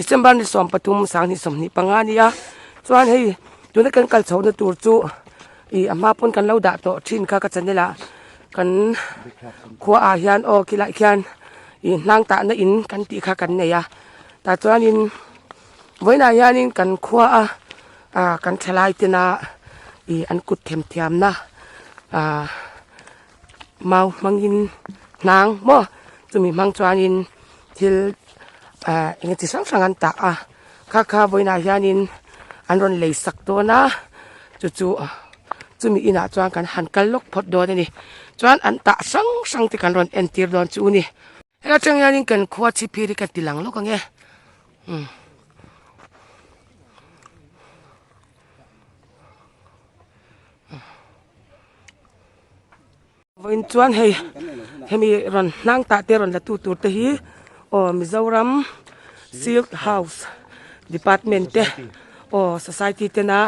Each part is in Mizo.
December ni 13 2025 ania chuan hei tuna kan kal chhohna tur chu ih a hma pawn kan lo dah tawh thin kha ka channel ah kan khua ah hian aw khilai khian ih hnang tahna in kan tih kha kan nei a tah chuanin vawiinah hianin kan khua a ah kan thalai tena ih an kut themthiamna ah mau hmangin hnang maw chumi hmang chuanin thil ah eng chi hrang hrang an tah a kha kha vawiinah hianin an rawn lei sak dawn a chu chu chumi inah chuan kan han kal lawk phawt dawn a ni chuan an tah hrang hrang te kan rawn entir dawn chu a ni helai atang hianin kan khua chhipphir hi ka ti lang lawk ang e umm. Vawiin chuan hei hemi rawn hnang tah te rawn la tu tur te hi aw Mizoram Silk House Department te aw society tena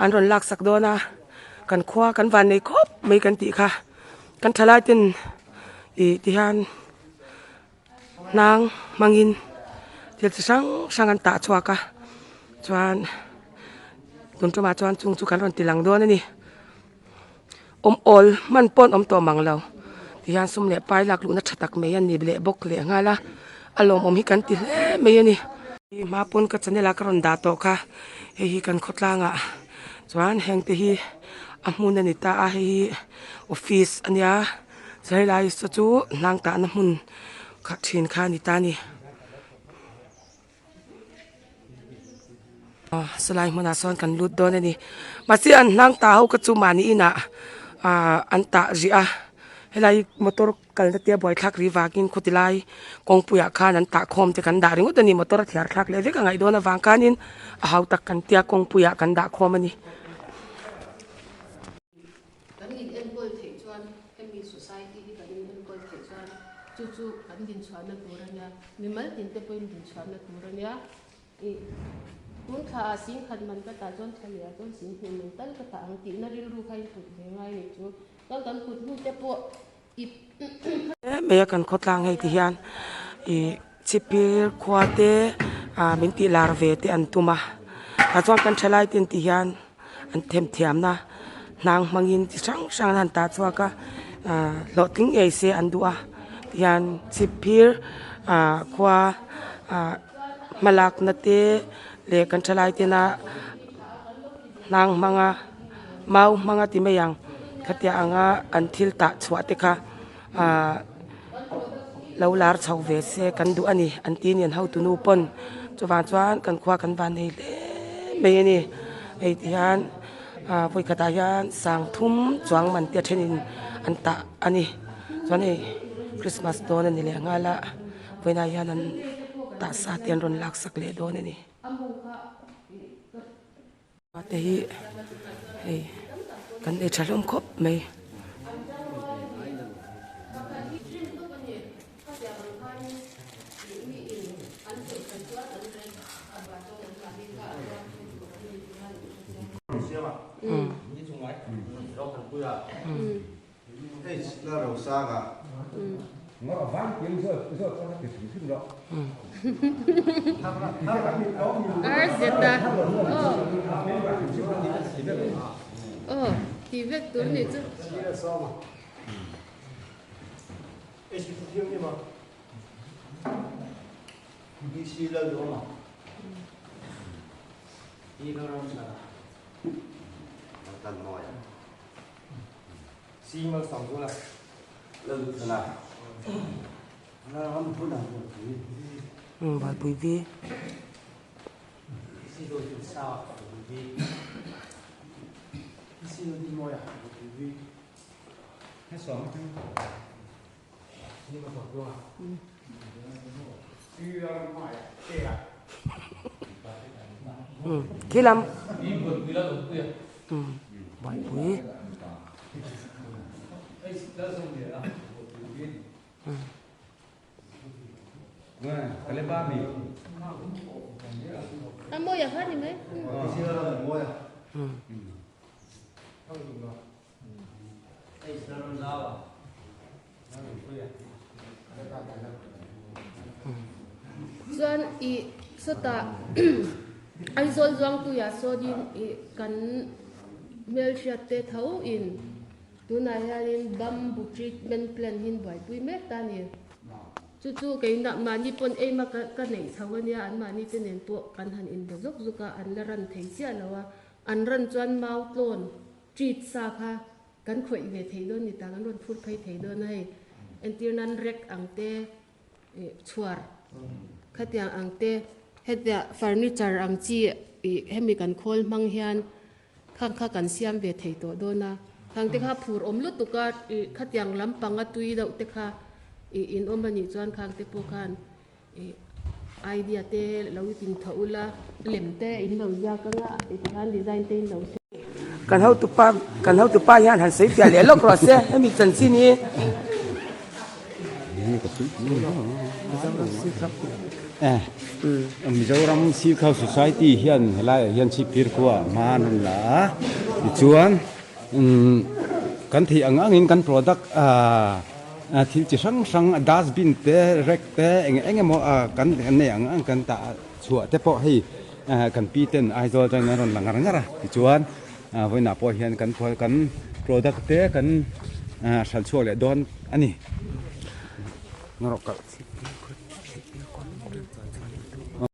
an rawn lak sak dawn a kan khua kan van nei khawp mai kan tih kha kan thalai ten ih ti hian hnang hmangin thil chi hrang hrang an tah chhuak a chuan tun tumah chuan chung chu kan rawn ti lang dawn a ni. Awm awl hman pawh an awm tawh mang lo tihian sum leh pai lak luhna tha tak mai a ni leh bawk leh nghal a a lawmawm hi kan ti hle mai a ni. Hma pawn ka channel ah ka rawn dah tawh kha hei hi kan khawtlangah chuan heng te hi a hmun a ni ta a hei hi office a nia chuan helai saw chu hnang tahna hmun kha thin kha a ni ta a ni. Salai hmunah sawn kan lut dawn a ni mahse an hnang ta ho kha chu mahni inah ah an tah rih a helai motor kalna te a buaithlak rih vangin khawti lai kawngpuiah khan an tah khawm te kan dah ringawt a ni motor a thiar thlak leh vek a ngaih dawn avang khanin a hau tak kan tia kawngpuiah kan dah khawm a ni. Kan in enkawl theih chuan hemi society hi kan in enkawl theih chuan chu chu kan dinchhuahna tur a nia, mimal tin te pawhin dinchhuahna tur a nia. Ih tun thla ah sing khat man ka tah chuan thla leh ah chuan sing hnih man tal ka tah ang tihna rilru kha in put ve ngai nih chu. Chuan kan kut hnu te pawh ip Mai a kan khawtlang hei ti hian ih chipir khua te ah min tih lar ve te an tum a tah chuan kan thalai te an tih hian an themthiamna hnang hmangin chi hrang hrang an han tah chhuak a ah hlawhtling ngei se an duh a tihian chipir ah khua ah hmalakna te leh kan thalai tena hnang hmanga mau hmanga ti mai ang khatiang anga an thil tah chhuah te kha ah lo lar chho ve se kan duh a ni an ti a ni an hotu nu pawn chuvang chuan kan khua kan van nei hle mai a ni hei ti hian ah vawi khatah hian sang thum chuang man te a thenin an tah a ni chuan hei christmas dawn a ni leh nghal a vawiinah hian an tah sa te an rawn lak sak leh dawn a ni. Te hi hei kan ei tha hlawm khawp mai. Buaipui vi. Khi lam. Buaipui. Chuan i Sawtah Aizawl Zuangtuiah sawnin ih kan hmelhriat te tho in tunah hianin bamboo treatment plant hi an buaipui mek ta a ni. Chu chu keina mahni pawn eima ka ka neih chho a nia, an mahni te nen pawh kan han inbe zuk zuk a, an la ran thei chiah lo a, an ran chuan mau tlawn treat sa kha kan khawih ve thei dawn ni ta, kan rawn phur phei thei dawn a hei, entir nan rek ang te ih chhuar khatiang ang te hetia furniture ang chi ih hemi kan khawl hmang hian Khang kha kan siam ve thei tawh dawn a, khang te kha phur awm lutuk a, ih khatiang lampang a tui deuh te kha ih in awm a nih chuan khang te pawh khan ih idea te lo in tho ula, lem te in lo ziak anga ih tikhan design te in lo siam. Kan hotupa kan hotupa hian han sawi piah leh lawk rawh se hemi chanchin hi. Mizoram Silk House Society hian helaiah hian chhipphir khua hma an rawn la a, tichuan kan theih ang angin kan product thil chi hrang hrang dustbin te rek te eng eng emaw kan nei ang ang kan tah chhuah te pawh hei kan pi ten Aizawl atangin an rawn la ngar ngar a, tichuan Vawiinah pawh hian kan kan product te kan hran chhuak leh dawn a ni.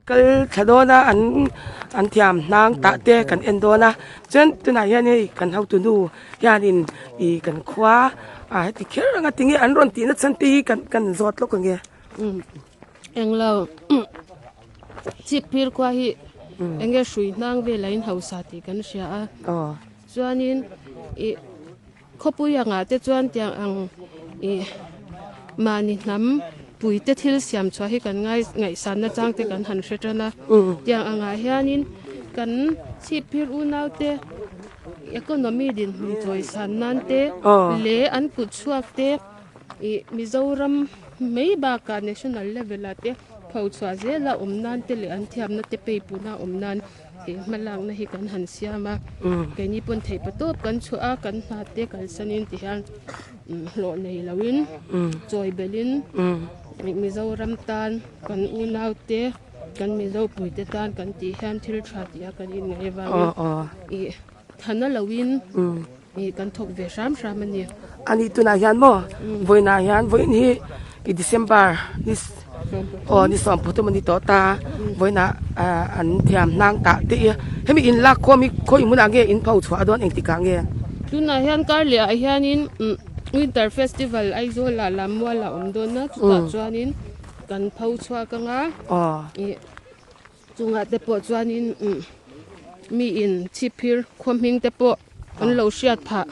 Kal thla dawn a an an thiam hnang tah te kan en dawn a chuan tunah hian hei kan hotu nu hianin ih kan khua a heti kher anga tinge an rawn tihna chhan te hi kan kan zawt lawk ang e. Englo chip phir khua hi enge hrui hnang velah in hausa tih kan hria a chuanin ih khawpui angah te chuan tiang ang ih mahni hnam pui te thil siam chhuah hi kan ngai ngaihsan na chang te kan han hre tan a tiang angah hianin kan chhip phir unau te economy dinhmun chawisan nan te leh an kut chhuak te Ih Mizoram mai bakah national level ah te pho chhuah zel a awm nan te leh an thiamna te pei puna awm nan ih hmalakna hi kan han siam a keini pawn theih pa tawp kan chhuah a kan hna te kalsanin ti hian hlawh nei loin chawi belhin ih Mizoram tan kan unau te kan Mizo puite tan kan tih hian thil tha tih a kan inngaih avangin ih Thana loin ih kan thawk ve hram hram a ni. A nih tunah hian maw vawiinah hian vawiin hi i December ni aw ni sawmphuthum a ni tawh ta vawiinah ah an thiam hnang tah te i hemi in lak khawm hi khawi hmunah nge in pho chhuah dawn engtikah nge? Tunah hian karleh ah hianin Winter Festival Aizawl ah Lammual ah awm dawn a chutah chuanin kan pho chhuak anga ih Chungah te pawh chuanin mi in chhipphir khaw hming te pawh an lo hriat phah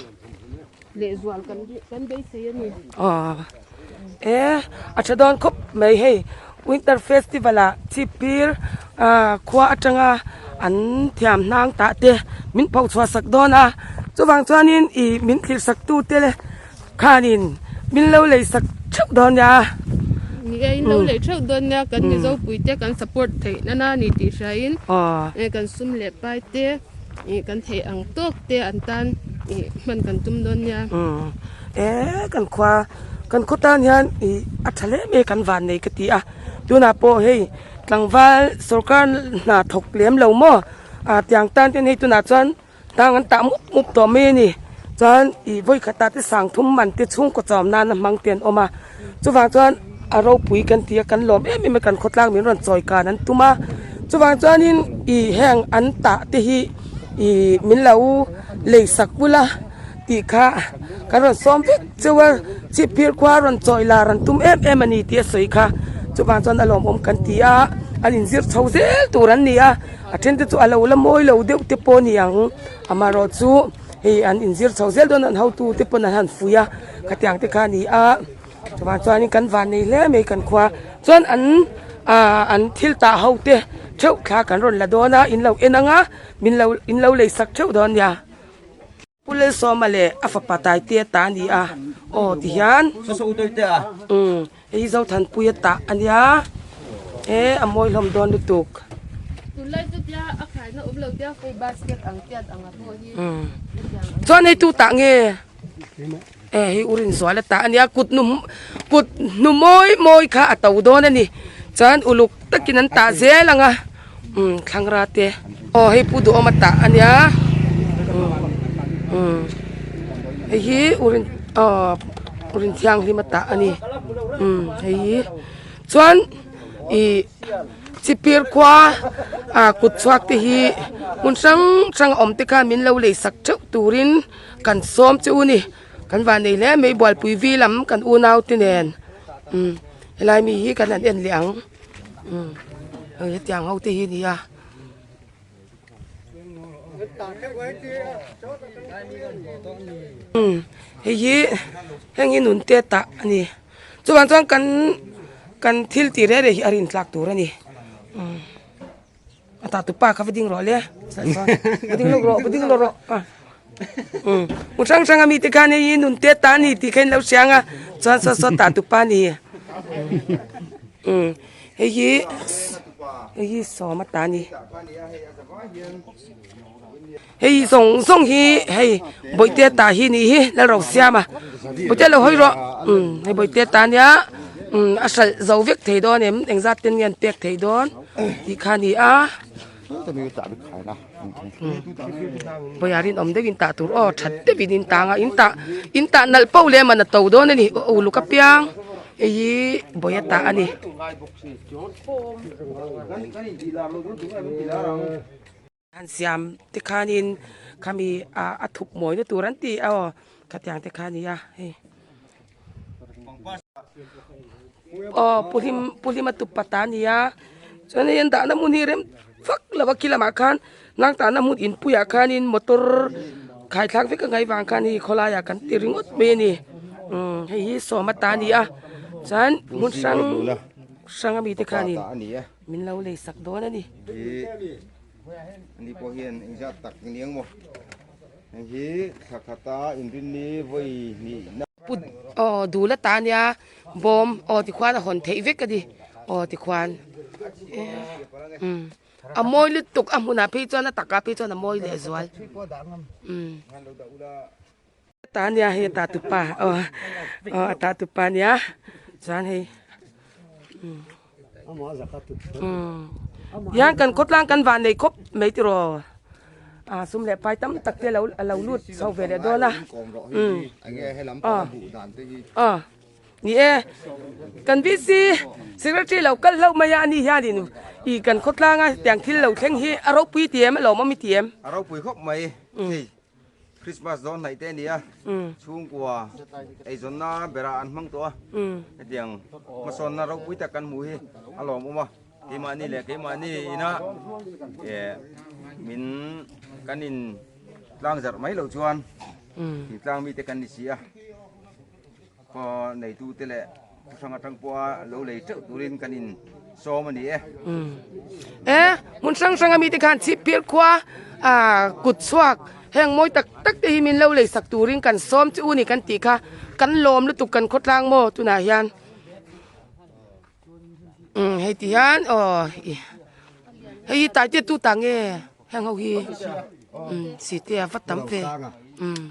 lehzual kan kan beisei a ni. Aw e a tha dawn khawp mai hei winter festival ah chhipphir ah khua atanga an thiam hnang tah te min pho chhuah sak dawn a chuvang chuanin ih min thlir sak tu te Khanin min lo lei sak theuh dawn nia. Ni e, in lo lei theuh dawn nia, kan Mizo puite kan support theih nana a ni tih hriain kan sum leh pai te kan theih ang tawk te an tan hman kan tum dawn nia. E kan khua kan khaw tan hian a tha hle mai kan van nei ka ti a, tunah pawh hei tlangval sorkar hna thawk lem lo maw tiang tan ten hei tunah chuan Tang an tah mup mup tawh mai a ni. Chuan ih vawi khatah te sang thum man te chhungkaw chawm nana hmang te an awm a. Chuvang chuan a ropui kan ti a, kan lawm em em a, kan khawtlang min rawn chawi kan an tum a. Chuvang chuanin ih heng an tah te hi ih min lo lei sak bula tih kha kan rawn sawm vek cheu a. Chhipphir khua rawn chawi lar an tum em em a ni tih a sawi kha. Chuvang chuan a lawmawm kan ti a, an inzir chho zel tur an ni a. A then te chu a lo la mawi lo deuh te pawh a ni ang amaherawh chu hei an inzir chho zel dawn a an hotu te pawn an han fuih a khatiang te kha a ni a chuvang chuanin kan van nei hle mai kan khua chuan an ah an thil tah ho te theuh thla kan rawn la dawn a in lo en ang a min lo in lo lei sak theuh dawn a nia. Pu Lelsawma leh a fapa Taitea ta a ni a, aw ti hian umm hei hi Zothanpuia tah a nia e a mawi hlawm dawn lutuk. Chuan hei tu tah nge e hei u Rinzuala tah a nia kut nu kut hnu mawi mawi kha a to dawn a ni chuan uluk takin an tah zel ang a. Umm thlangra te aw hei pu duhawm a tah a nia umm hei hi urin aw urin thianghlim a tah a ni umm hei hi chuan ih chipir khua ah kut chhuak te hi hmun hrang hrang a awm te khan min lo lei sak theuh turin kan sawm che u a ni kan van nei hle mai bualpui vi lam kan unau te nen umm helai mi hi kan han en leh ang. Umm hei hetiang ho te hi a ni a. Umm hei hi heng hi nun te tah a ni chuvang chuan kan kan thil tih reh reh hi a rintlak tur a ni umm a tah tupa kha va ding rawh le va ding lawk rawh va ding lawk rawh a umm hmun hrang hrang ami te khan hei hi nun te tah a ni tih kha in lo hria ang a chuan saw saw tah tupa a ni. Umm hei hi hei hi sawm ata a ni hei zawng zawng hi hei bawihte ta hi nih hi Lalrosiama bawihte lo hawi rawh umm hei bawihte ta ania umm a hralh zo vek thei dawn em engzat ten nge an pek thei dawn tih kha a ni a. Bawiah rinawm deuhin tah tur aw that deuhin in tang a in tah in tah nalh poh leh man a to dawn a ni aw uluk apiang hei hi bawiha tah a ni. Han siam te khanin khami ah a thup mawina tur an ti a aw khatiang te kha a ni a hei. Aw pu hlim pu hlima tup pata a ni a chuan hei an dahna hmun hi rem vak lo a khi lamah khan nang tahna hmun inpuiah khanin motor khaithlak vek a ngaih vang khan hei khawlaiah kan ti ringawt mai a ni umm hei hi sawma ta a ni a chuan hmun hrang hrang ami te khanin min lo lei sak dawn a ni. Ani pawh hian engzat tak aniang maw hei hi thla khata inrinni vawi hnihna. Pu aw dul ata ania bawm aw tikhuan a hawn theih vek a ni aw tikhuan umm a mawi lutuk a hmunah phei chuan a takah phei chuan a mawi leh zual umm ta ania hei a tatupa aw aw a tatupa ania chuan hei umm. Hian kan khawtlang kan van nei khawp mai tiraw a sum leh pai tam tak te alo alo lut chho ve leh dawn a umm aw aw ni e kan VC secretary lo kal hlauh mai a ani hianin ih kan khawtlanga hetiang thil lo thleng hi a ropui ti em a lawmawm i ti em. A ropui khawp mai hei. Christmas dawn hnaih te a ni a, chhungkua eizawnna berah an hmang tawh a, hetiang hmasawnna ropui tak kan hmuh hi a lawmawm a, keimahni leh keimahni ina min kan in tlang zarh mai loh chuan thingtlang mite kan ni si a, khaw neitute leh khaw hrang atang pawha lo lei teuh turin kan in sawm a ni e. E, hmun hrang hrang ami te khan chhipphir khua ah kut chhuak heng mawi tak tak te hi min lo lei sak turin kan sawm che u ni kan tih kha kan lawm lutuk kan khawtlang maw tunah hian umm hei ti hian aw hei hi tai te tu ta nge heng ho hi umm site a va tam ve umm.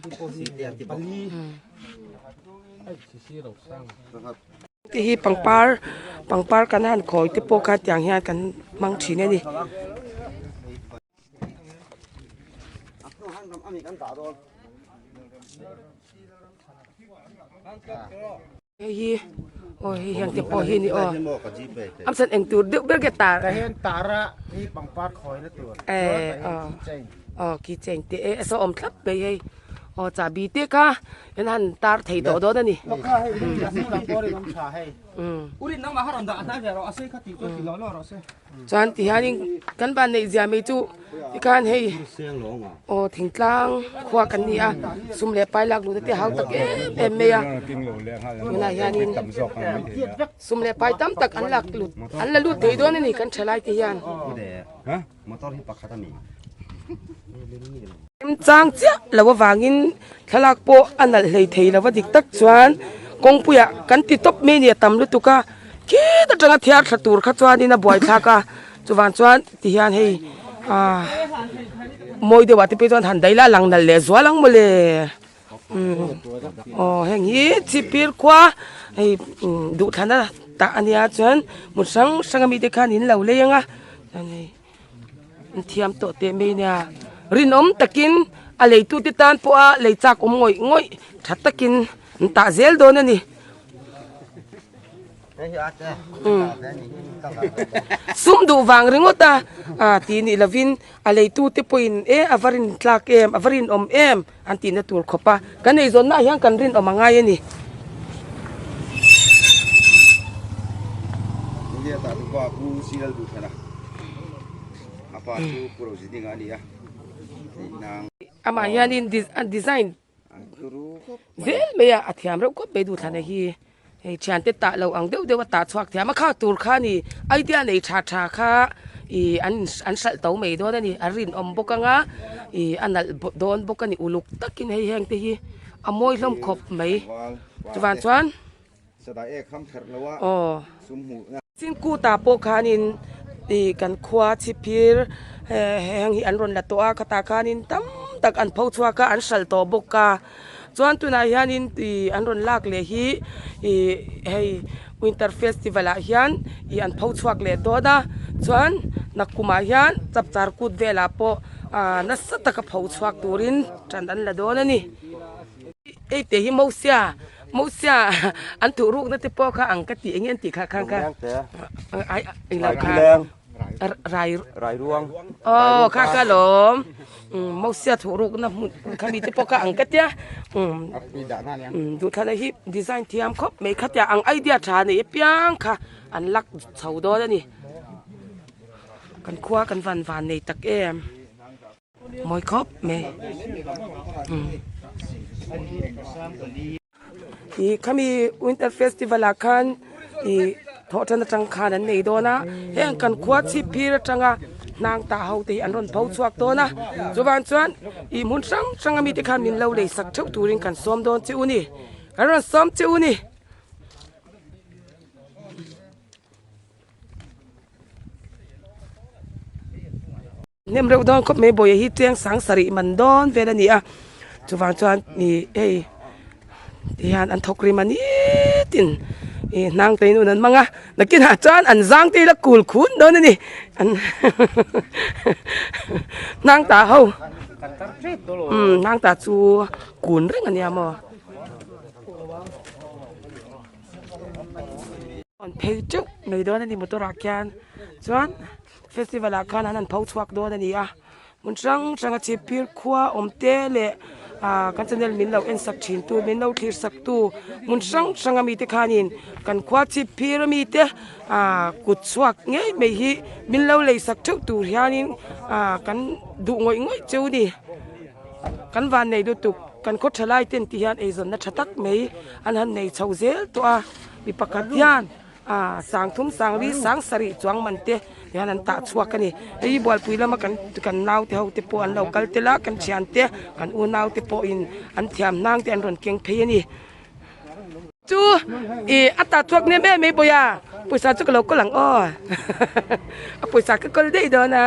Te hi pangpar pangpar kan han khawi te pawh kha tiang hian kan hmang thin a ni. Hei hi aw hei hian te pawh hi a ni aw amsan eng tur deuh ber nge tar aw keychain te e saw awm thlap mai hei. Aw chahbi te kha en han tar thei tawh dawn a ni. Chuan ti hianin kan van neih zia mai chu tikhan hei aw thingtlang khua kan ni a sum leh pai lak luhna te hau tak em em mai a tunah hianin sum leh pai tam tak an lak lut an la lut thei dawn a ni kan thalai te hian. Remchang chiah lo avangin thlalak pawh a nalh hlei thei lo va dik tak chuan kawngpuiah kan ti tawp mai a ni a tam lutuk a khit atanga thiar thla tur kha chuanin a buai thlak a chuvang chuan tihian hei ah mawi deuhah te phei chuan han daih la a lang nalh leh zual ang mawle umm aw heng hi chhipphir khua hei duhthlana tah a nia chuan hmun hrang hrang ami te khan in lo lei ang a chuan hei. An thiam tawh teh mai nia. Rinawm takin a leitute tan pawha lei chak awm ngawih ngawih tha takin an tah zel dawn a ni. Sum duh vang ringawt a ah tih nih lovin a leitute pawhin e a va rin tlak em a va rinawm em an tihna tur khawp a kan eizawnna ah hian kan rinawm a ngai a ni. Amah hianin design zel mai a a thiam reuh khawp mai duhthlana hi hei thiante tah lo ang deuh deuh a tah chhuak thiam a kha tur kha ni idea nei tha tha kha ih an an hralh to mai dawn a ni a rinawm bawk anga ih a nalh dawn bawk a ni uluk takin hei heng te hi a mawi hlawm khawp mai chuvang chuan aw. Chingkutah pawh khanin ih kan khua chhipphir heng hi an rawn la tawh a khatah khanin tam tak an pho chhuak a an hralh tawh bawk a chuan tunah hianin ih an rawn lak leh hi ih hei winter festival ah hian ih an pho chhuak leh dawn a chuan nakkumah hian chapchar kut velah pawh ah nasa taka pho chhuak turin tan an la dawn a ni. Hei te hi Mosia Mosia an thuh rukna te pawh kha ang ka tih eng nge an tih kha khan kha ai englo kha rai rai ruang aw kha kha lawm Mosia thuh rukna hmun kha mi te pawh kha ang ka tia duhthlanna hi design thiam khawp mai kha tia ang idea tha nei apiang kha an lak chho dawn a ni kan khua kan van van nei tak em. Mawi khawp mai ih khami winter festival ah khan ih thawh tan atang khan an nei dawn a heng kan khua chhip phir atanga hnang tah ho te hi an rawn pho chhuak dawn a chuvang chuan ih hmun hrang hrang ami te khan min lo lei sak theuh turin kan sawm dawn che u ni kan rawn sawm che u ni. Hnem reuh dawn khawp mai bawiha hi cheng sang sarih man dawn vel a ni a chuvang chuan ih hei tihian an thawk rim a ni tin ih hnang te in an hmang a nakinah chuan an zang te ila kul khun dawn a ni an hnang ta ho umm hnang ta chu kun reng a nia maw. An phei teuh mai dawn a ni motor ah khian chuan. Festival ah khan an han pho chhuak dawn a ni a, hmun hrang hrang a chhipphir khua awm te leh ah kan channel min lo en sak thin tu min lo thlir sak tu hmun hrang hrang a mite khanin kan khua chhipphir ami te ah kut chhuak ngei mai hi min lo lei sak theuh tur hianin ah kan duh ngawih ngawih cheu a ni kan van nei lutuk kan khaw tha lai ten ti hian eizawnna tha tak mai an han nei chho zel tawh a mi pakhat hian. Aaa sangthum sangli sang sarih chuang man te hian an tah chhuak a ni hei hi bualpui lama kan kan naute ho te pawh an lo kal tel a kan thian te kan unau te pawhin an thiam hnang te an rawn keng phei a ni chu ih a tah chhuak nem em mai pawh a pawisa chu ka lo kawl ang aw a pawisa ka kawl daih dawn a.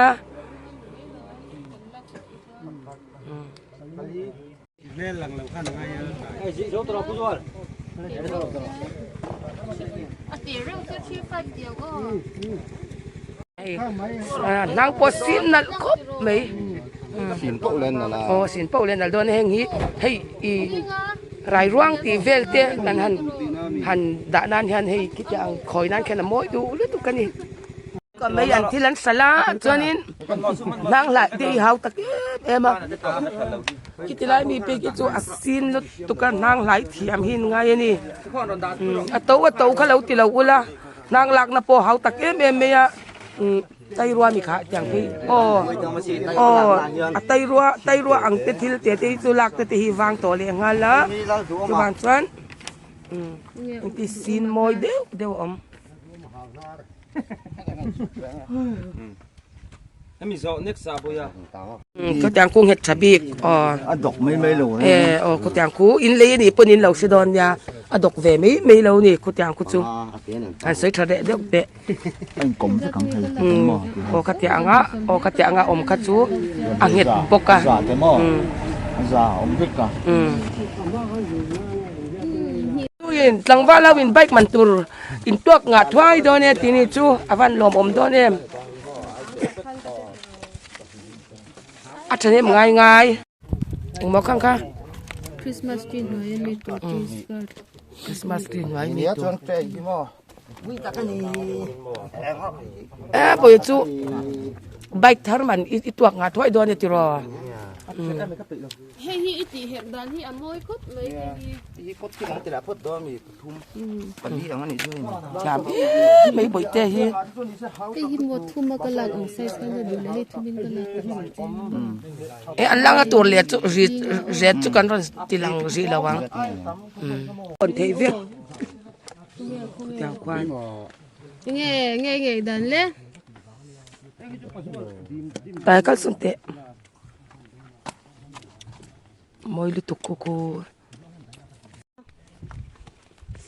Hnang pawh sin nalh khawp mai sin poh len nalh a aw sin poh len nalh dawn a heng hi hei ih rai ruang tih vel te kan han han dah nan hian hei khitiang ang khawi nan khian a mawi duh lutuk a ni. Ka mei an thil an hralh a chuanin hnang hlai te hi hau tak em em a khiti lai mi phei khi chu a sin lutuk a hnang hlai thiam hi an ngai a ni a to a to kha lo ti lo ula hnang lakna pawh hau tak em em mai a umm tairua mi kha tiang phei aw aw a tairua tairua ang te thil te te hi chu lak te te hi vang tawh leh nghal a chuvang chuan umm engti sin mawi deuh deuh a awm. Khawtiang khu nghet tha bik aw a dawk mai mai lo e aw khawtiang khu in lei anih pawn in lo hre dawn nia a dawk ve mai mai lo ni khawtiang khu chu an sawi tha leh deuh teh aw khatiang a aw khatiang a awm kha chu a nghet bawk a tlangval ho in bike man tur In tuak ngah thuai dawn e tih ni chu a van lawmawm dawn em. A thahnem ngai ngai. Engmaw khang kha? Christmas tree hnuai a mi tur cheese card. Christmas tree hnuai mi tur. E pawh chu bike thar man i tuak ngah thuai dawn e tiraw. Hei hi i tih herh dan hi a mawi khawp mai hei hi. Hei hi kawt khi ang tilah phawt dawn a mi pathum pali ang a nih chu hei. Thiam em mai bawihte hi. Hei hi maw thum a ka lak ang size khan a duh leh hei thum in ka lak ang ang che. E an langa tur leh chu ri ret chu kan rawn ti lang rih lo ang. Hawn theih vek. Tiang khuan. Nge nge nge dan le. Tai kal sun teh. Mawi lutuk khu khu.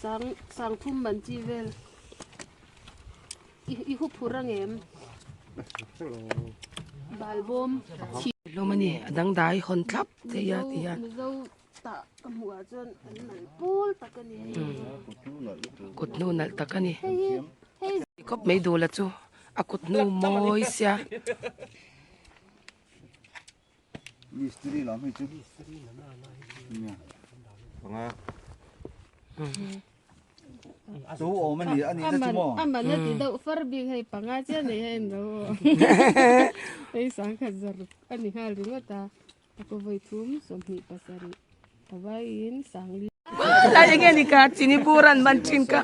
Sang sang thum man chi vel. I i hu phur ang em? Balbawm thi. Hlawm a ni a dangdai hawn thlap thei a ti hian. Mizo tah ka hmuh ah chuan an nalh pawl tak a ni. Kut hnu nalh tak a ni. Hei hi hei. Khawp mai dula chu a kut hnu mawi sia. Mistiri lam hei chu panga chu awm a ni a ni na chu maw a man a ti deuh far bik hei panga chiah nei a en lo aw hei sangkhat zar a ni nghal ringawt a a kaw vawi thum 27 a vaiin sangli Lai enge ni ka chini bur an man thin ka.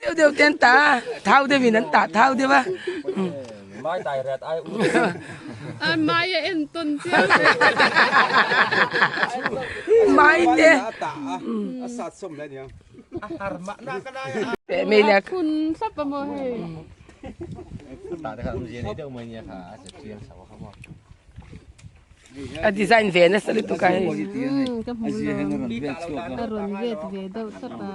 Deuh deuh te an tah a, thau deuhin an tah thau deuh a. Mai tai ret ai u. A mai a en tawn chiang e. Mai te. A sat sawm hle aniang. A har mah na ka lai a. Pe mai lek. Phun sap a maw hei. Ta te kha awmzia nei deuh mai nia kha a che chiang chho a kha maw. A design ve nasa lutuk a hei. Ka hmu lo a rawn vet ve deuh tlat a.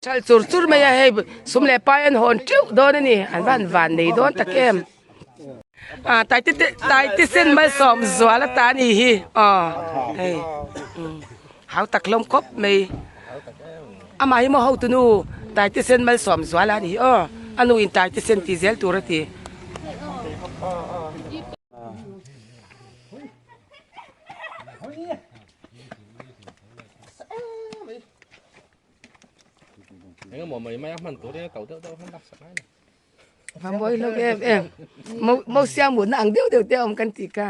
Chal chur chur mai a hei sum leh pai an hawn teuh dawn a ni an van van nei dawn tak em. Ah tai te tai te sen malsawm zual ata a ni hi aw hei hau tak hlawm khawp mai amah hi maw hotunu tai te sen malsawm zual a ni hi aw a nu in tai te sen tih zel tur a ti. Va mawi hlawm em em mo siam mutna ang deuh deuh te a awm kan tih kha.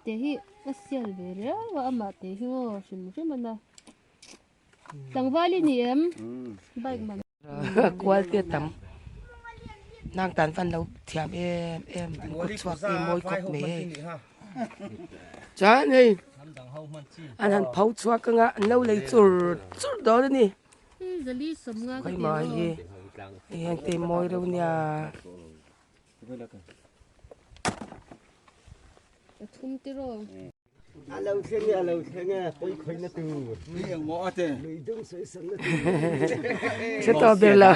Hei hi a sial ve riau a amah te hi aw hrim hrim a na tlangval i ni em bike man kual te tam nang tan fan lo thiam em em an kut chhuak te mawi khawp mai hei chuan hei an han pho chhuak anga an lo lei chur chur dawn a ni khawi mai hi hei heng te mawi reuh nia. Hre tawh ber lo.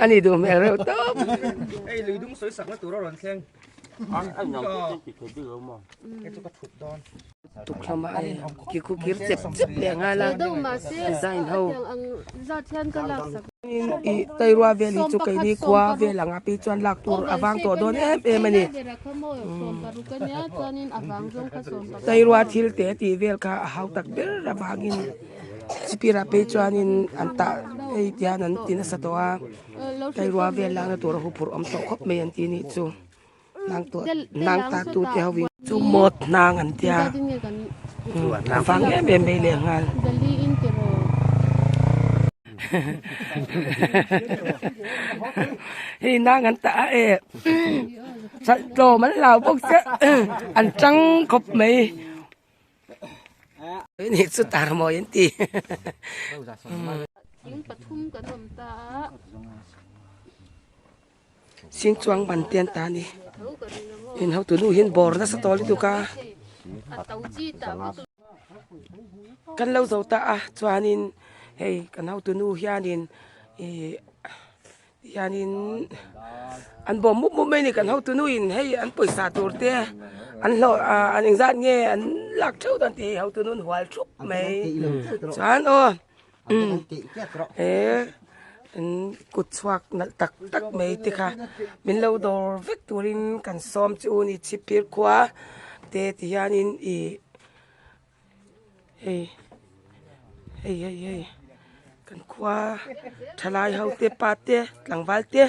A ni duh hmel reuh tawp. Tukhlawm a hei kikhu kir chep chep leh nghal a design ho ih tairua vel hi chu keini khua vel ang a pi chuan lak tur a vang tawh dawn em em a ni tairua thil te tih vel kha a hau tak ber avangin chipir ah phei chuanin an tah hei tihian an ti nasa tawh a tairua vel lakna tur a huphurh awm tawh khawp mai an ti nih chu. Nang tuah nang ta tu te ho in chu mawt hnang an tia a vang em em mai leh nghal. Hei nang an tah a e chalh tlawm an hlau bawk sia an tang khawp mai. Ni chu tar mawi an ti. Sing chuang ban te an ta a ni. In hotu nu hian bawr nasa tawh lutuk a. Kan lo zo ta a chuanin hei kan hotu nu hianin ih hianin an bawm mup mup mai a ni kan hotu nu in hei an pawisa tur te an hlawh ah an engzat nge an lak theuh dawn tih hei hotu nu an hual thup mai chuan aw. He kut chhuak nalh tak tak mai te kha min lo dawr vek turin kan sawm chu ni chhipphir khua te ti hianin ih hei hei hei hei kan khua thalai ho te pa te tlangval te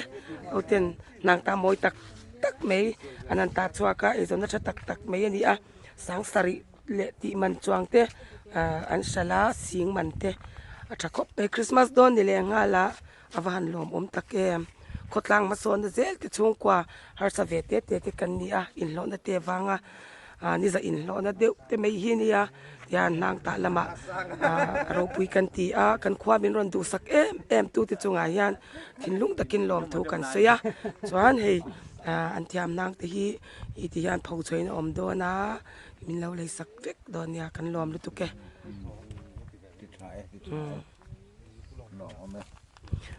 ho ten hnang ta mawi tak tak mai an han tah chhuak a eizawnna tha tak tak mai a ni a sangsarih. Leh tih man chuang te ah an hralh a sing man te a tha khawp mai Christmas dawn ni leh nghal a a va han lawmawm tak em khawtlang hmasawnna zel te chhungkua harsa ve te te te kan ni a inhlawhna te avanga ah ni za inhlawhna deuh te mai hi nia tihian hnang tah lamah ah ropui kan ti a kan khua min rawn duhsak em em tu te chungah hian thinlung takin lawmthu kan sawi a chuan hei ah an thiam hnang te hi ih ti hian pho chhuahin a awm dawn a. Min lo lei sak vek dawn nia kan lawm lutuk e.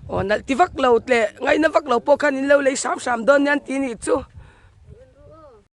Aw nalh ti vak lo leh ngaihna vak lo pawh khan in lo lei hram hram dawn nia an ti nih chu.